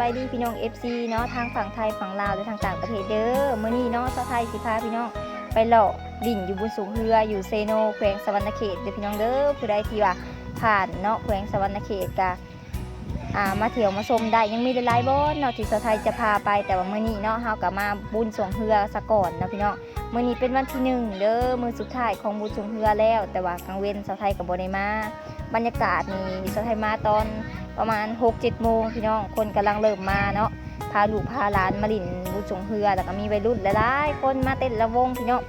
ສະບາຍດີພີ່ນ້ອງ ເອັຟຊີ ເນາະ ທັງຝັ່ງໄທ ຝັ່ງລາວ ແລະ ທາງຕ່າງປະເທດເດີ. ມື້ນີ້ເນາະ ສາວໄທຊິພາພີ່ນ້ອງໄປເລາະຫຼິ້ນຢູ່ບຸນສົງເຮືອ ຢູ່ເຊໂນ ແຂວງສະຫວັນນະເຂດເດີພີ່ນ້ອງເດີ. ຜູ້ໃດທີ່ວ່າຜ່ານເນາະ ແຂວງສະຫວັນນະເຂດກະ ອ່າ ມາທ່ຽວມາຊົມໄດ້. ຍັງມີຫຼາຍໆບ່ອນເນາະທີ່ສາວໄທຈະພາໄປ, ແຕ່ວ່າມື້ນີ້ເນາະ ເຮົາກະມາບຸນສົງເຮືອສາກ່ອນເນາະພີ່ນ້ອງ. ມື້ນີ້ເປັນວັນທີໜຶ່ງເດີ ມື້ສຸດທ້າຍຂອງບຸນສົງເຮືອແລ້ວ, ແຕ່ວ່າກາງເວັນສາວໄທກະບໍ່ໄດ້ມາ. ບັນຍາກາດນີ້ ສາວໄທມາຕອນປະມານຫົກເຈັດໂມງພີ່ນ້ອງ, ຄົນກຳລັງເລີ່ມມາເນາະ, ພາລູກພາຫຼານມາຫຼິ້ນບຸນສົງເຮືອ, ແລ້ວກະມີໄວລຸ້ນຫຼາຍໆຄົນມາເຕັ້ນລຳວົງພີ່ນ້ອງ.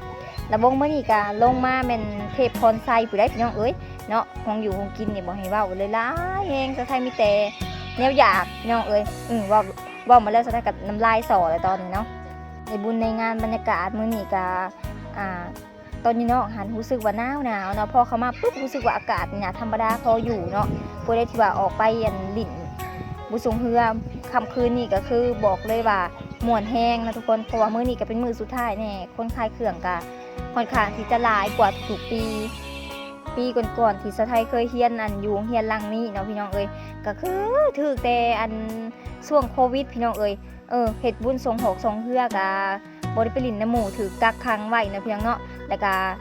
ລຳວົງມື້ນີ້ກະລົງມາແມ່ນເທບພອນໄຊພຸ້ນໃດ໋ພີ່ນ້ອງເອີຍເນາະ. ຂອງຢູ່ຂອງກິນນີ້ບໍ່ໃຫ້ເວົ້າເລີຍ ຫຼາຍແຮງ. ສາວໄທມີແຕ່ແນວຢາກພີ່ນ້ອງເອີຍ. ອື ເວົ້າ ເວົ້າມາແລ້ວສາວໄທກະນ້ຳລາຍສໍ່ແລ້ວຕອນນີ້ເນາະ. ໃນບຸນໃນງານ ບັນຍາກາດມື້ນີ້ກະ ອ່າ ຕອນຢູ່ນອກຫັ້ນຮູ້ສຶກວ່າໜາວໆເນາະ, ພໍເຂົ້າມາປຶບຮູ້ສຶກວ່າອາກາດນີ້ນະທຳມະດາພໍຢູ່ເນາະ. ຜູ້ໃດທີ່ວ່າອອກໄປ ອັນ ຫຼິ້ນບຸນສົງເຮືອຄ່ຳຄືນນີ້ກະຄືບອກເລີຍວ່າມ່ວນແຮງເນາະທຸກຄົນ, ເພາະວ່າມື້ນີ້ກະເປັນມື້ສຸດທ້າຍແນ່. ຄົນຂາຍເຄື່ອງກະຂ້ອນຂ້າງທີ່ຈະຫຼາຍກວ່າທຸກໆປີ. ປີກ່ອນໆທີ່ສາວໄທເຄີຍຮຽນ ອັນ ຢູ່ໂຮງຮຽນຫຼັງນີ້ເນາະພີ່ນ້ອງເອີຍ, ກະຄືຖືກແຕ່ ອັນ ຊ່ວງໂຄວິດພີ່ນ້ອງເອີຍ. ເອີ ເຮັດບຸນສົ່ງຫອກສົ່ງເຮືອກະບໍ່ໄດ້ໄປຫຼິ້ນນຳໝູ່, ຖືກກັກຂັງໄວ້ເນາະພີ່ນ້ອງເນາະ. ແລ້ວກະ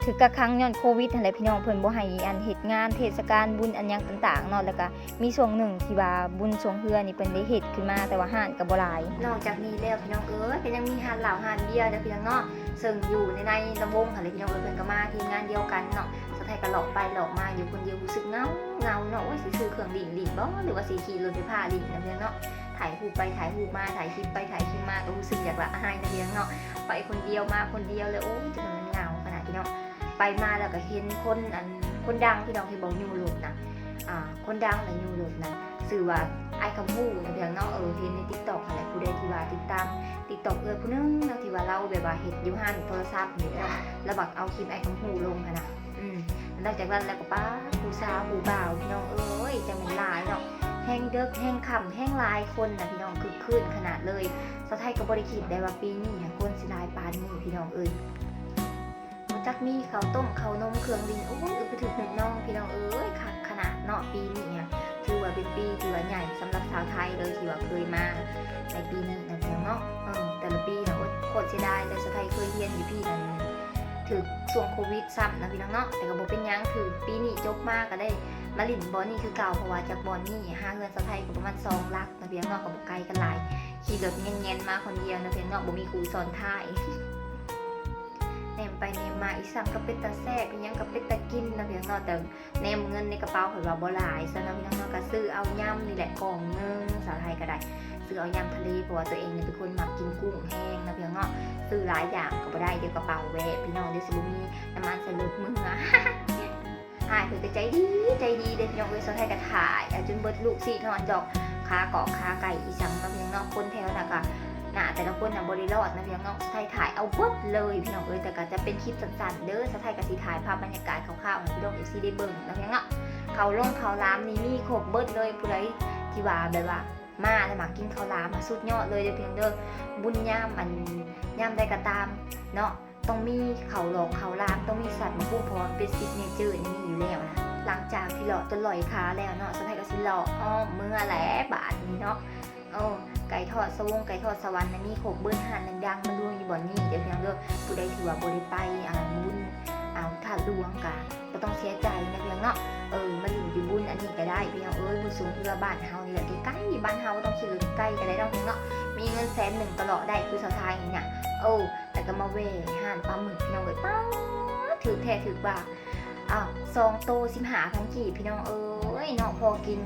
ຖືກກັກຂັງຍ້ອນໂຄວິດຫັ້ນແຫຼະພີ່ນ້ອງ, ເພິ່ນບໍ່ໃຫ້ ອັນ ເຮັດງານເທດສະການບຸນ ອັນ ຫຍັງຕ່າງໆເນາະ. ແລ້ວກະມີຊ່ວງໜຶ່ງທີ່ວ່າບຸນຊ່ວງເຮືອນີ້ເພິ່ນໄດ້ເຮັດຂຶ້ນມາ, ແຕ່ວ່າຮ້ານກະບໍ່ຫຼາຍ. ນອກຈາກນີ້ແລ້ວພີ່ນ້ອງເອີຍ ກະຍັງມີຮ້ານເຫຼົ້າຮ້ານເບຍເດີພີ່ນ້ອງເນາະ, ເຊິ່ງຢູ່ໃນ ໃນລຳວົງຫັ້ນແຫຼະພີ່ນ້ອງເອີຍ. ເພິ່ນກະມາທີມງານດຽວກັນເນາະ, ສາວໄທກະເລາະໄປເລາະມາຢູ່ຄົນດຽວ ຮູ້ສຶກເຫງົາເຫງົາເນາະ. ໂອ້ຍ ຊິຊື້ເຄື່ອງຫຼິ້ນຫຼິ້ນບໍ່ ຫຼືວ່າຊິຂີ່ລົດໄຟຟ້າຫຼິ້ນນະພີ່ນ້ອງເນາະ. ຖ່າຍຮູບໄປຖ່າຍຮູບມາ ຖ່າຍຄລິບໄປຖ່າຍຄລິບມາ ກະຮູ້ສຶກຢາກລະອາຍນະພີ່ນ້ອງເນາະ. ໄປຄົນດຽວມາຄົນດຽວເລີຍ ໂອ້ຍ ຈັ່ງໃດມັນເຫງົາຂະໜາດພີ່ນ້ອງ. ໄປມາແລ້ວກະເຫັນຄົນ ອັນ ຄົນດັງພີ່ນ້ອງ ເຫັນບໍ່ ຍູ້ລົດນະ ອ່າ ຄົນດັງນະ ຍູ້ລົດນະ ຊື່ວ່າອ້າຍຄຳຮູ້ນະພີ່ນ້ອງເນາະ. ເອີ ເຫັນໃນຕິກຕັອກຫັ້ນແຫຼະ, ຜູ້ໃດທີ່ວ່າຕິດຕາມຕິກຕັອກເອື້ອຍຜູ້ໜຶ່ງເນາະ ທີ່ວ່າລາວແບບວ່າເຮັດຢູ່ຮ້ານໂທລະສັບນີ້ເນາະ, ລາວມັກເອົາຄລິບອ້າຍຄຳຮູ້ລົງຫັ້ນນະ. ອື ຫຼັງຈາກນັ້ນແລ້ວກະ ປ້າດ ຜູ້ສາວຜູ້ບ່າວພີ່ນ້ອງເອີຍ ຈັ່ງແມ່ນຫຼາຍເນາະ. ແຮງເດິກແຮງຄ່ຳແຮງຫຼາຍຄົນນະພີ່ນ້ອງ, ຄຶກຄື້ນຂະໜາດເລີຍ. ສາວໄທກະບໍ່ໄດ້ຄິດໄດ້ວ່າປີນີ້ຫັ້ນຄົນຊິຫຼາຍປານນີ້ພີ່ນ້ອງເອີຍ. ບໍ່ຈັກມີເຂົ້າຕົ້ມເຂົ້ານົມເຄື່ອງຫຼິ້ນ ໂອ້ຍ ອຶກກະທຶກນຶກນອງພີ່ນ້ອງເອີຍ. ຄັກຂະໜາດເນາະ ປີນີ້ຫັ້ນ ຖືວ່າເປັນປີທີ່ວ່າໃຫຍ່ສຳລັບສາວໄທເລີຍ ທີ່ວ່າເຄີຍມາໃນປີນີ້ນະພີ່ນ້ອງເນາະ. ເອີ ແຕ່ລະປີນະ ໂອ້ຍ ໂຄດເສຍດາຍ ແຕ່ສາວໄທເຄີຍຮຽນຢູ່ພີ້ຫັ້ນ ຖືກຊ່ວງໂຄວິດຊ້ຳນະພີ່ນ້ອງເນາະ. ແຕ່ກະບໍ່ເປັນຫຍັງ ຖືກປີນີ້ຈົບມາກະໄດ້ມາຫຼິ້ນບ່ອນນີ້ຄືເກົ່າ, ເພາະວ່າຈາກບ່ອນນີ້ຫາເຮືອນສາວໄທກະປະມານສອງຫຼັກນະພີ່ນ້ອງເນາະ, ກະບໍ່ໄກກັນຫຼາຍ. ຂີ່ລົດແງນໆມາຄົນດຽວນະພີ່ນ້ອງເນາະ, ບໍ່ມີຄູຊ້ອນທ້າຍ. ແນມໄປແນມມາ ອີ່ຫຍັງກະເປັນຕາແຊບ ອີ່ຫຍັງກະເປັນຕາກິນນະພີ່ນ້ອງເນາະ, ແຕ່ແນມເງິນໃນກະເປົາເພິ່ນວ່າບໍ່ຫຼາຍຊັ້ນເນາະພີ່ນ້ອງເນາະ. ກະຊື້ເອົາຍຳນີ້ແຫຼະກ່ອງໜຶ່ງ, ສາວໄທກະໄດ້ຊື້ເອົາຍຳທະເລ ເພາະວ່າຕົວເອງນີ້ເປັນຄົນມັກກິນກຸ້ງແຮງນະພີ່ນ້ອງເນາະ. ຊື້ຫຼາຍຢ່າງກະບໍ່ໄດ້ ດຽວກະເປົາແວະພີ່ນ້ອງ, ດຽວຊິບໍ່ມີນ້ຳມັນໃສ່ລົດເມືອ. ອ້າຍເພິ່ນກະໃຈດີໃຈດີເດ້ພີ່ນ້ອງເອີຍ. ສາວໄທກະຖ່າຍເອົາຈົນເບິດລູກຊີ້ນ ຮອດດອກຂາກອກຂາໄກ່ອີ່ຫຍັງເນາະພີ່ນ້ອງເນາະ. ຄົນແຖວນັ້ນກະ ໜ້າແຕ່ລະຄົນນະບໍ່ໄດ້ລອດນະພີ່ນ້ອງເນາະ, ສາວໄທຖ່າຍເອົາເບິດເລີຍພີ່ນ້ອງເອີຍ. ແຕ່ກະຈະເປັນຄລິບສັ້ນໆເດີ, ສາວໄທກະຊິຖ່າຍພາບບັນຍາກາດຄ່າວໆໃຫ້ພີ່ນ້ອງເອັຟຊີໄດ້ເບິ່ງນະພີ່ນ້ອງເນາະ. ເຂົ້າລົງເຂົ້າຫຼາມນີ້ມີຄົບເບິດເລີຍ, ຜູ້ໃດທີ່ວ່າແບບວ່າມາແລ້ວມັກກິນເຂົ້າຫຼາມ ສຸດຍອດເລີຍເດີພີ່ນ້ອງເດີ. ບຸນຍາມ ອັນ ຍາມໃດກະຕາມເນາະ ຕ້ອງມີເຂົ້າຫຼອກເຂົ້າຫຼາມ ຕ້ອງມີສັດໝາກຫຸ່ງ ເພາະວ່າມັນເປັນຊິກເນເຈີໃນນີ້ຢູ່ແລ້ວນະ. ຫຼັງຈາກທີ່ເລາະຈົນຫຼອຍຂາແລ້ວເນາະ, ສາວໄທກະຊິເລາະອ້ອມເມືອແຫຼະບາດນີ້ເນາະ. ເອີ ໄກ່ທອດສະວົງ ໄກ່ທອດສະຫວັນນະ ມີຄົບເບິດ. ຮ້ານດັງໆມາລວມຢູ່ບ່ອນນີ້ເດີພີ່ນ້ອງເດີ. ຜູ້ໃດທີ່ວ່າບໍ່ໄດ້ໄປ ອ່າ ບຸນ ອ່າ ທາດຫຼວງກະບໍ່ຕ້ອງເສຍໃຈນະພີ່ນ້ອງເນາະ. ເອີ ມາຫຼິ້ນຢູ່ບຸນອັນນີ້ກະໄດ້ພີ່ນ້ອງເອີຍ, ບຸນສົງເຮືອບ້ານເຮົານີ້ແຫຼະ ໃກ້ໆບ້ານເຮົາ, ບໍ່ຕ້ອງຂີ່ລົດໄກກະໄດ້ເນາະພີ່ນ້ອງເນາະ. ມີເງິນແສນໜຶ່ງກະເລາະໄດ້ຄືສາວໄທນີ້ນະ. ເອີ ແລ້ວກະມາແວ່ຮ້ານປາໝຶກພີ່ນ້ອງເອີຍ. ປ້າດ ຖືກແທ້ຖືກວ່າ ອ້າວ ສອງໂຕສິບຫ້າພັນກີບພີ່ນ້ອງເອີຍເນາະ. ພໍກິນ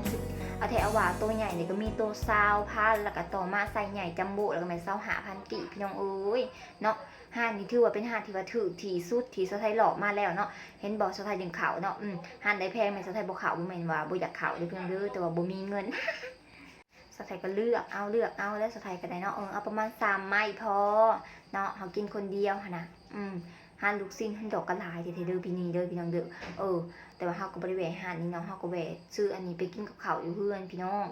ເອົາແທ້ເອົາວ່າ ໂຕໃຫຍ່ນີ້ກະມີໂຕຊາວພັນ ແລ້ວກະຕໍ່ມາໄຊໃຫຍ່ຈັມໂບ້ ແລ້ວກະແມ່ນຊາວຫ້າພັນກີບພີ່ນ້ອງເອີຍເນາະ. ຮ້ານນີ້ຖືວ່າເປັນຮ້ານທີ່ວ່າຖືກທີ່ສຸດທີ່ສາວໄທເລາະມາແລ້ວເນາະ. ເຫັນບໍ່ ສາວໄທຈຶ່ງເຂົ້າເນາະ. ອື ຮ້ານໃດແພງແມ່ນສາວໄທບໍ່ເຂົ້າ, ບໍ່ແມ່ນວ່າບໍ່ຢາກເຂົ້າເດີພີ່ນ້ອງເດີ, ແຕ່ວ່າບໍ່ມີເງິນ. ສາວໄທກະເລືອກເອົາ ເລືອກເອົາແລ້ວ ສາວໄທກະໄດ້ເນາະ. ເອີ ເອົາປະມານສາມໄມ້ພໍເນາະ, ເຮົາກິນຄົນດຽວຫັ້ນນະ. ອື ຮ້ານລູກຊີ້ນຮ້ານດອກກະຫຼາຍແທ້ໆເດີ ປີນີ້ເດີພີ່ນ້ອງເດີ. ເອີ ແຕ່ວ່າເຮົາກະບໍ່ໄດ້ແວ່ຮ້ານນີ້ເນາະ, ເຮົາກະແວ່ຊື້ອັນນີ້ໄປກິນກັບເຂົ້າຢູ່ເຮືອນພີ່ນ້ອງ.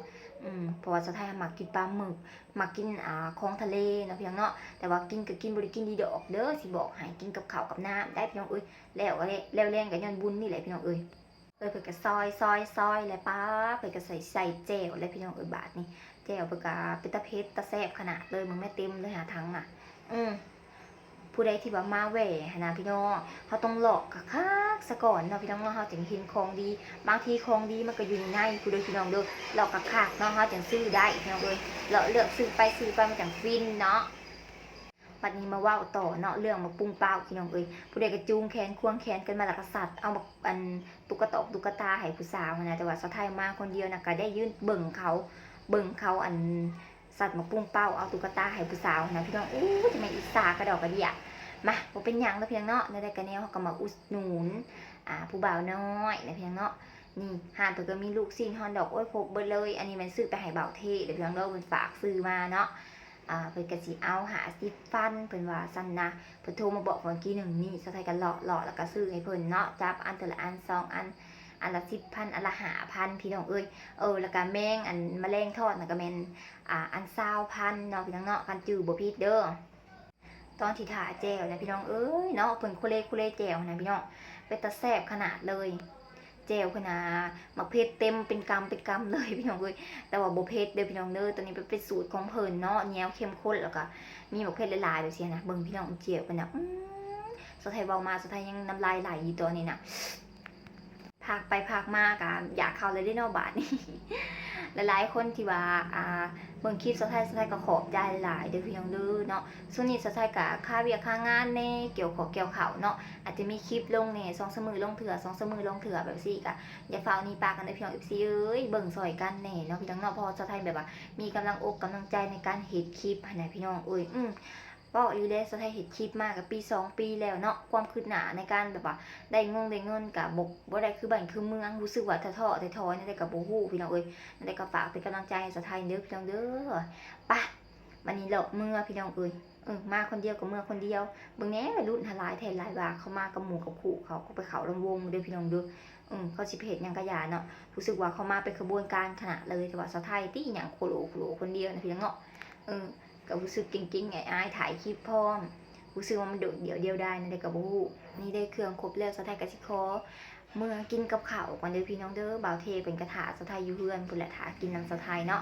ອື ເພາະວ່າສາວໄທມັກກິນປາໝຶກ ມັກກິນ ອ່າ ຂອງທະເລເນາະພີ່ນ້ອງເນາະ. ແຕ່ວ່າກິນກະກິນ ບໍ່ໄດ້ກິນດີດອກເດີ ຊິບອກໃຫ້, ກິນກັບເຂົ້າກັບນ້ຳໄດ໋ພີ່ນ້ອງເອີຍ. ແລ້ວກະແລ້ວ ແລ້ວແລງກະຍ້ອນບຸນນີ້ແຫຼະພີ່ນ້ອງເອີຍ. ເອີ ເພິ່ນກະຊອຍໆໆ ແລ້ວປາ ເພິ່ນກະໃສ່ ໃສ່ແຈ່ວແລ້ວພີ່ນ້ອງເອີຍ. ບາດນີ້ ແຈ່ວເພິ່ນກະເປັນຕາເຜັດຕາແຊບຂະໜາດເລີຍ ເບິ່ງແມ່ ເຕັມເລີຍຫາຖັງນະ. ອື ຜູ້ໃດທີ່ວ່າມາແວ່ຫັ້ນນະພີ່ນ້ອງ ເຮົາຕ້ອງເລາະຄັກໆຊະກ່ອນເນາະພີ່ນ້ອງເນາະ ເຮົາຈຶ່ງເຫັນຂອງດີ. ບາງທີຂອງດີມັນກໍຢູ່ໃນໆພຸ້ນເດີພີ່ນ້ອງເດີ ເລາະຄັກໆເນາະ ເຮົາຈຶ່ງຊື້ໄດ້ພີ່ນ້ອງເອີຍ ເລາະເລືອກຊື້ໄປຊື້ໄປມັນຈັ່ງຟິນເນາະ. ບັດນີ້ມາເວົ້າຕໍ່ເນາະ ເລື່ອງໝາກປຸ້ງເປົ້າພີ່ນ້ອງເອີຍ ຜູ້ໃດກໍຈູງແຂນຄວງແຂນກັນມາ ແລ້ວກໍສັດເອົາໝາກ ອັນ ຕຸກກະຕອກຕຸກກະຕາໃຫ້ຜູ້ສາວຫັ້ນນະ ແຕ່ວ່າສາວໄທມາຄົນດຽວນະ ກໍໄດ້ຢືນເບິ່ງເຂົາ ເບິ່ງເຂົາ ອັນ ສັດໝາກປຸ້ງເປົ້າ ເອົາຕຸກກະຕາໃຫ້ຜູ້ສາວຫັ້ນນະພີ່ນ້ອງ. ໂອ້ ຈະແມ່ນອິດສາກະດອກກະເດຍ. ມາ ບໍ່ເປັນຫຍັງເນາະພີ່ນ້ອງເນາະ ແນວໃດກໍແນວ ເຮົາກໍມາອຸດໜູນ ອ່າ ຜູ້ບ່າວນ້ອຍນະພີ່ນ້ອງເນາະ. ນີ້ ຮ້ານເພິ່ນກໍມີລູກຊີ້ນ ຮອດດອກ ໂອ້ຍ ຄົບເບິດເລີຍ. ອັນນີ້ແມ່ນຊື້ໄປໃຫ້ບ່າວເທເດີພີ່ນ້ອງເດີ ເພິ່ນຝາກຊື້ມາເນາະ. ອ່າ ເພິ່ນກໍຊິເອົາຫ້າສິບພັນ ເພິ່ນວ່າຊັ້ນນະ ເພິ່ນໂທມາບອກຂ້ອຍກີ້ໜຶ່ງນີ້ ສາວໄທກໍເລາະໆ ແລ້ວກໍຊື້ໃຫ້ເພິ່ນເນາະ ຈັບອັນເທື່ອລະອັນສອງອັນ ອັນລະສິບພັນ ອັນລະຫ້າພັນ ພີ່ນ້ອງເອີຍ. ເອີ ແລ້ວກໍແມງ ອັນ ມະແລງທອດນະ ກໍແມ່ນ ອ່າ ອັນຊາວພັນເນາະ ພີ່ນ້ອງເນາະ ຄັນຈື່ບໍ່ຜິດເດີ. ຕອນທີ່ຖ້າແຈ່ວນະ ພີ່ນ້ອງເອີຍເນາະ ເພິ່ນໂຄເລໂຄເລແຈ່ວນະ ພີ່ນ້ອງ ເປັນຕາແຊບຂະໜາດເລີຍ. ແຈ່ວເພິ່ນນະ ໝາກເຜັດເຕັມເປັນກຳເປັນກຳເລີຍພີ່ນ້ອງເອີຍ ແຕ່ວ່າບໍ່ເຜັດເດີພີ່ນ້ອງເດີ. ໂຕນີ້ເປັນ ເປັນສູດຂອງເພິ່ນເນາະ ແນວເຂັ້ມຂຸ້ນ ແລ້ວກໍມີໝາກເຜັດຫຼາຍໆແບບຊີ້ນະ. ເບິ່ງພີ່ນ້ອງ ແຈ່ວເພິ່ນນະ ອື ສາວໄທເວົ້າມາ ສາວໄທຍັງນ້ຳລາຍໄຫຼຢູ່ຕອນນີ້ນະ. ພາກໄປພາກມາກໍຢາກເຂົ້າແລ້ວເດ້ເນາະບາດນີ້. ຫຼາຍໆຄົນທີ່ວ່າ ອ່າ ເບິ່ງຄລິບສາວໄທ ສາວໄທກໍຂອບໃຈຫຼາຍໆເດີພີ່ນ້ອງເດີເນາະ. ຊ່ວງນີ້ສາວໄທກໍຄາວຽກຄາງານແດ່ ກ່ຽວຂອງກ່ຽວເຂົ້າເນາະ ອາດຈະມີຄລິບລົງແດ່ ສອງສາມມື້ລົງເທື່ອ ສອງສາມມື້ລົງເທື່ອແບບຊີ້. ກໍຢ່າຟ້າວໜີປາກັນເດີພີ່ນ້ອງ ເອັຟຊີ ເອີຍ ເບິ່ງຊ່ອຍກັນແດ່ເນາະພີ່ນ້ອງເນາະ ເພາະວ່າສາວໄທແບບວ່າມີກຳລັງອົກກຳລັງໃຈໃນການເຮັດຄລິບຫັ້ນນະ ພີ່ນ້ອງເອີຍ. ອື ເວົ້າອີ່ຫຼີເດ້ ສາວໄທເຮັດຄລິບມາກໍປີສອງປີແລ້ວເນາະ ຄວາມຄືບໜ້າໃນການແບບວ່າໄດ້ງົງໄດ້ເງິນກໍບໍ່ ບໍ່ໄດ້ຄືບ້ານຄືເມືອງ ຮູ້ສຶກວ່າທໍ້ໆຖອຍໆແນວໃດກໍບໍ່ຮູ້ພີ່ນ້ອງເອີຍ. ແນວໃດກໍຝາກເປັນກຳລັງໃຈໃຫ້ສາວໄທເດີພີ່ນ້ອງເດີ. ປະ ບັດນີ້ເລາະເມືອພີ່ນ້ອງເອີຍ. ເອີ ມາຄົນດຽວກໍເມືອຄົນດຽວ. ເບິ່ງແດ່ ໄວລຸ້ນຫາຫຼາຍແທ້ຫຼາຍວ່າ ເຂົາມາກັບໝູ່ກັບຄູ່ ເຂົາກໍໄປເຂົ້າລຳວົງເດີພີ່ນ້ອງເດີ. ເອີ ເຂົາຊິໄປເຮັດຫຍັງກະຢ່າເນາະ ຮູ້ສຶກວ່າເຂົາມາເປັນຂະບວນການຂະໜາດເລີຍ. ແຕ່ວ່າສາວໄທຕິຫຍັງໂຄໂລໂຄໂລຄົນດຽວນະ ພີ່ນ້ອງເນາະ. ເອີ ກໍຮູ້ສຶກເກັ່ງໆອາຍໆ ຖ່າຍຄລິບພ້ອມ ຮູ້ສຶກວ່າມັນໂດດດ່ຽວດຽວດາຍແນວໃດກໍບໍ່ຮູ້. ນີ້ໄດ້ເຄື່ອງຄົບແລ້ວ ສາວໄທກໍຊິຂໍເມືອກິນກັບເຂົ້າກ່ອນເດີພີ່ນ້ອງເດີ. ບ່າວເທເພິ່ນກໍຖ້າສາວໄທຢູ່ເຮືອນພຸ້ນແຫຼະ ຖ້າກິນນຳສາວໄທເນາະ.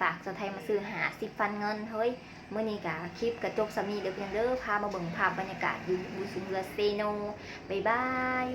ຝາກສາວໄທມາຊື້ຫ້າສິບພັນເງິນເຮີ້ຍ. ມື້ນີ້ກໍຄລິບກໍຈົບສ່ຳນີ້ເດີພີ່ນ້ອງເດີ ພາມາເບິ່ງພາບບັນຍາກາດຢູ່ບຸນສູງເຮືອເຊໂນ. ບາຍບາຍ.